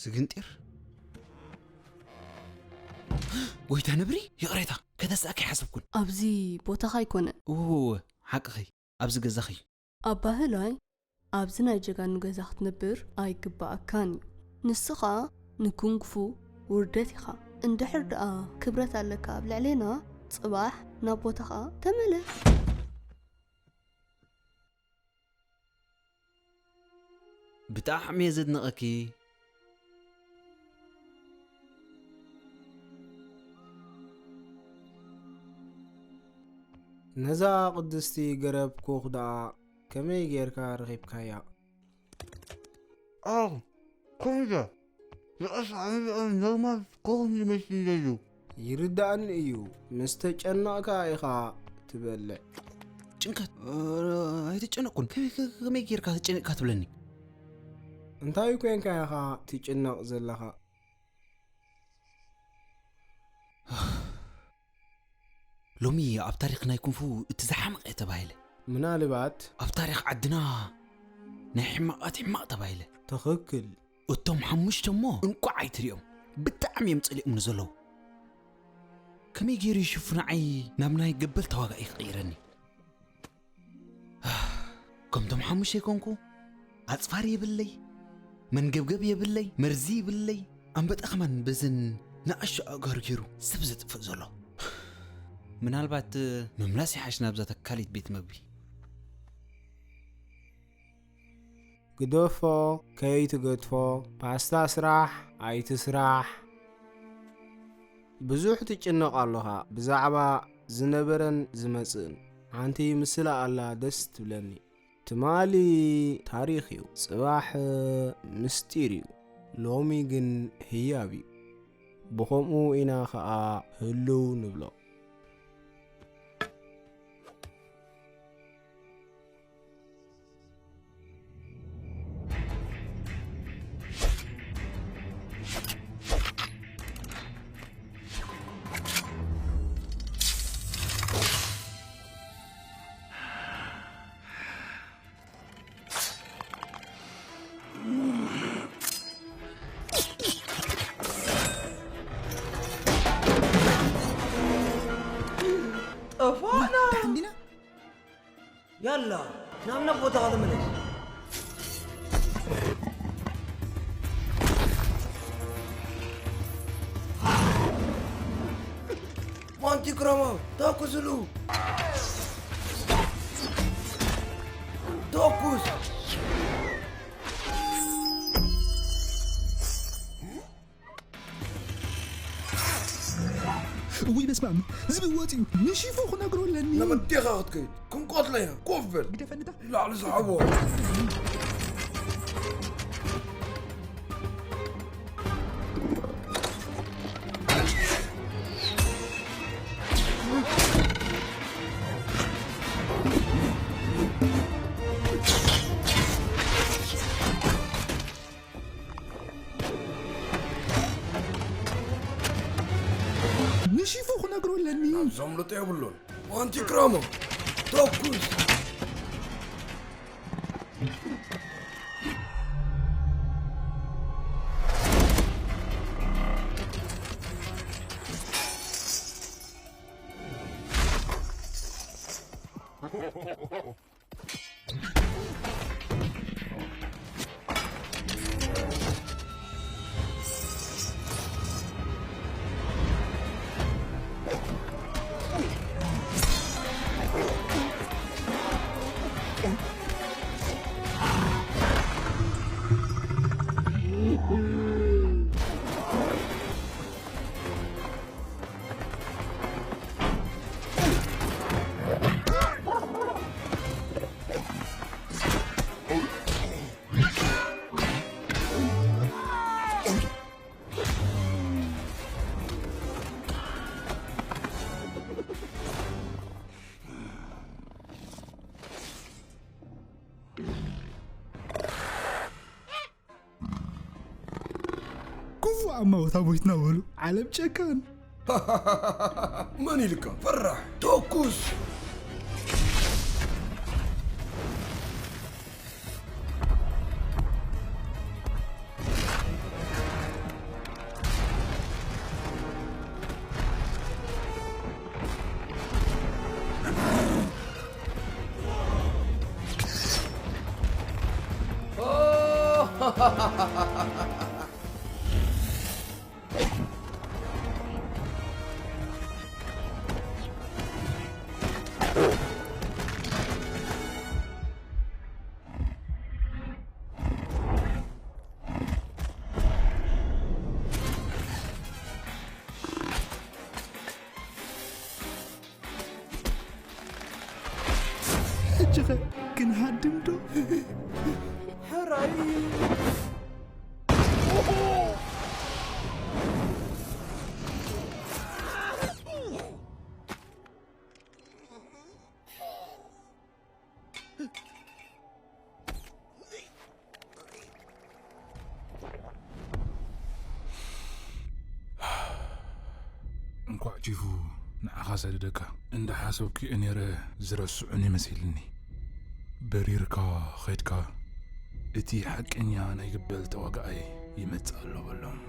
ስግንጢር? ጎይታ ነብሪ፣ ይቕሬታ፣ ከተስኣኪ ሓሰብኩን። ኣብዚ ቦታኻ ኣይኮነ። እወ፣ እወ፣ ሓቅኺ፣ ኣብዚ ገዛኺ። ኣባህላይ፣ ኣብዚ ናይ ጀጋኑ ገዛ ክትነብር ኣይግባኣካን እዩ። ንስኻ ንኩንግፉ ውርደት ኢኻ። እንድሕር ደኣ ክብረት ኣለካ ኣብ ልዕሌና፣ ጽባሕ ናብ ቦታኻ ተመለስ። ብጣዕሚ እየ ዘድንቐኪ። ነዛ ቅድስቲ ገረብ ኮኽ ደኣ ከመይ ጌርካ ረኺብካያ? ኣው፣ ከምዘ፣ ዝቐስ ዓመት ኖርማል ኮኽ ዝመስል እዩ። ይርዳእኒ እዩ፣ ምስ ተጨነቕካ ኢኻ ትበልዕ። ጭንቀት፣ እ፣ ኣይተጨነቕኩን። ከመይ፣ ከ-፣ ከመይ ጌርካ ተጨኒቕካ ትብለኒ? እንታይ ኮይንካ ኢኻ ትጭነቕ ዘለኻ? ሎሚ ኣብ ታሪኽ ናይ ኩንፉ እቲ ዝሓመቐ ተባሂለ። ምናልባት ኣብ ታሪኽ ዓድና ናይ ሕማቓት ሕማቕ ተባሂለ። ትኽክል። እቶም ሓሙሽተ እሞ እንቋዕ ኣይትሪኦም። ብጣዕሚ እዮም ጸሊኦምኒ ዘለዉ። ከመይ ገይሩ እዩ ሽፉ ንዓይ ናብ ናይ ገበል ተዋጋኢ ክቕይረኒ? ከምቶም ሓሙሽተ ኣይኮንኩ። ኣጽፋሪ የብለይ፣ መንገብገብ የብለይ፣ መርዚ የብለይ። ኣንበጣ ከማን በዘን ንኣሽቱ ኣእጋሩ ገይሩ ሰብ ዘጥፍእ ዘሎ። ምናልባት ምምላስ ይሓሽ ናብዛ ተካሊት ቤት መግቢ። ግደፎ፣ ከይትገድፎ፣ ፓስታ ስራሕ፣ ኣይትስራሕ። ብዙሕ ትጭነቕ ኣለኻ ብዛዕባ ዝነበረን ዝመጽእን። ሓንቲ ምስላ ኣላ ደስ ትብለኒ። ትማሊ ታሪኽ እዩ፣ ጽባሕ ምስጢር እዩ። ሎሚ ግን ህያብ እዩ። ብኸምኡ ኢና ኸኣ ህልው ንብሎ። ጠፋእና። ደሓን ዲና? ያላ፣ ናብ ናብ ቦታኻ ተመለስ። ማንቲ ክራማ፣ ተኩስሉ! ተኩስ! ውይ በስማም፣ ዝብወጥ እዩ። ንሺፉ ክነግሮ ኣለኒ። ናብ ኣዴኻ ክትከይድ ክንቀትሎ ኢና። ኮፍ በል። ግደፈንታ። ላዕሊ ዝሓቦ። ንሺፉ ክነግሮ ኣለኒ። ዘምልጦ የብሉን። ዋንቲ ክራማ፣ ተኩስ! ክፉእ ኣማውታ ቦይትና በሉ። ዓለም ጨካን። መን ኢልካ? ፈራሕ። ተኩስ። ሕጂ ኸ ክንሃድም ዶ? ሕራይ! እንኳዕ ቺፉ ንዓኻ ሰደደካ። እንዳሓሰብኩ እየ ነይረ፣ ዝረስዑኒ መሲልኒ። በሪርካ ኸድካ፣ እቲ ሓቀኛ ናይ ግበል ተዋጋኣይ ይመጽእ ኣሎ በሎም።